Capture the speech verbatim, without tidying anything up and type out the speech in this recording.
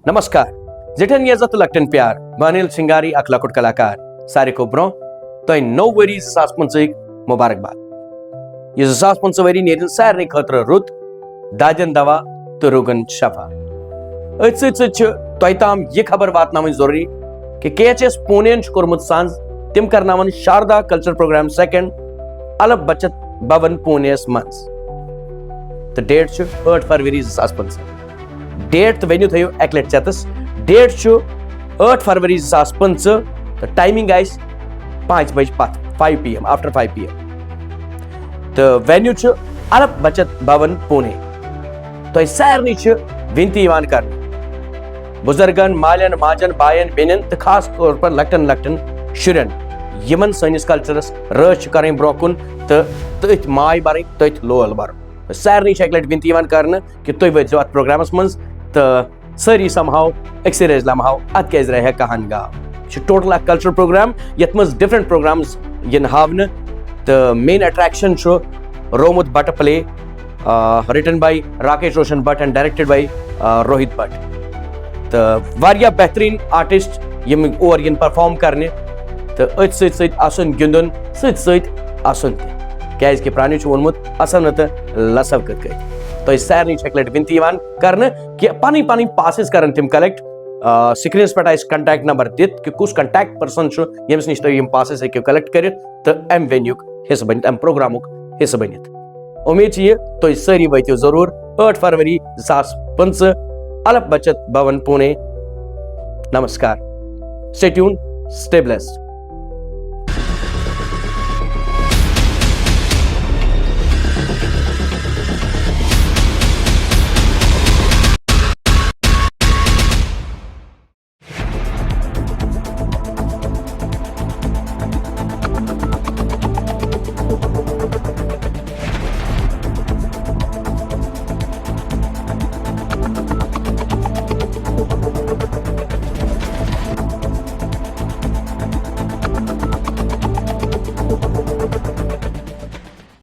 نمسکار، زِٹھٮ۪ن عزت تہٕ لۄکٹٮ۪ن پیار۔ بہٕ انل سنگاری، اکھ لۄکُٹ کلاکار۔ ساروی کھۄتہٕ برونٛہہ تۄہہِ نوٚو ؤری زٕ ساس پٕنٛژٕہٕکۍ مبارک باد۔ یہِ زٕ ساس پٕنٛژٕہ ؤری نیرِن سارنٕے خٲطرٕ رُت، دادٮ۪ن دوا تہٕ روگن شفا۔ أتھۍ سۭتۍ سۭتۍ چھِ تۄہہِ تام یہِ خبر واتناوٕنۍ ضروٗری کہِ کے ایچ ایس پوٗنےَ ہَن چھُ کوٚرمُت سَنٛز تِم کرناوَن شاردا کلچر پروگرام سیکنڈ الپ بچت بھون پوٗنےَ یَس منٛز۔ تہٕ ڈیٹ چھُ ٲٹھ فروری زٕ ساس پٕنٛژٕہ۔ ڈیٹ تہٕ وینیو تھٲیِو اَکہِ لَٹہِ چٮ۪تَس۔ ڈیٹ چھُ ٲٹھ فروری زٕ ساس پٕنٛژٕہ تہٕ ٹایمِنٛگ آسہِ پانٛژِ بجہِ پتھ، five P M, after five P M۔ تہٕ وینیو چھُ الپ بچت بھون پوٗنے۔ تۄہہِ سارنٕے چھِ وِنتی یِوان کرنہٕ، بُزرگن، مالٮ۪ن، ماجن، باین، بیٚنٮ۪ن تہٕ خاص طور پر لۄکٹٮ۪ن لۄکٹٮ۪ن شُرٮ۪ن، یِمن سٲنِس کلچرس رٲچھ چھِ کرٕنۍ برونٛہہ کُن تہٕ تٔتھۍ ماے برٕنۍ، تٔتھۍ لول برُن۔ سارنٕے چھِ اَکہِ لَٹہِ وِنتی یِوان کرنہٕ کہِ تُہۍ وٲتۍزیو اَتھ پروگرامس منٛز تہٕ سٲری سمہاو أکسٕے رٔزۍ لمہاو، اَتھ کیٛازِ رہے کہن گاو۔ یہِ چھُ ٹوٹل اکھ کلچرل پروگرام یَتھ منٛز ڈفرنٹ پروگرامز یِن ہاونہٕ تہٕ مین اٹریکشن چھُ رومُت بٹہٕ play, written by Rakesh Roshan Bhat and directed by Rohit Bhat. تہٕ واریاہ بہتریٖن آرٹسٹ یِم اور یِن پرفارم کرنہِ تہٕ أتھۍ سۭتۍ سۭتۍ آسُن گِنٛدُن، سۭتۍ سۭتۍ اَسُن تہِ، کیٛازِ کہِ پرٛانیو چھُ ووٚنمُت، "اَسَو نہٕ تہٕ لَسَو کِتھ کٔنۍ؟" تۄہہِ سارنٕے چھِ اَکہِ لَٹہِ وِنتی یِوان کرنہٕ کہِ پَنٕنۍ پَنٕنۍ پاسز کَرَن تِم کلٮ۪کٹ۔ سکرینس پٮ۪ٹھ آسہِ کنٹیکٹ نمبر دِتھ کہِ کُس کنٹیکٹ پرسن چھُ ییٚمِس نِش تُہۍ یِم پاسز ہیٚکِو کلٮ۪کٹ کٔرِتھ تہٕ اَمہِ وینیُک حصہٕ بٔنِتھ، اَمہِ پروگرامُک حصہٕ بٔنِتھ۔ اُمید چھِ یہِ تُہۍ سٲری وٲتِو ضروٗر ٲٹھ فروری زٕ ساس پٕنٛژٕہ، الپ بچت بھون پوٗنے۔ نمسکار۔ Stay tuned, stay blessed.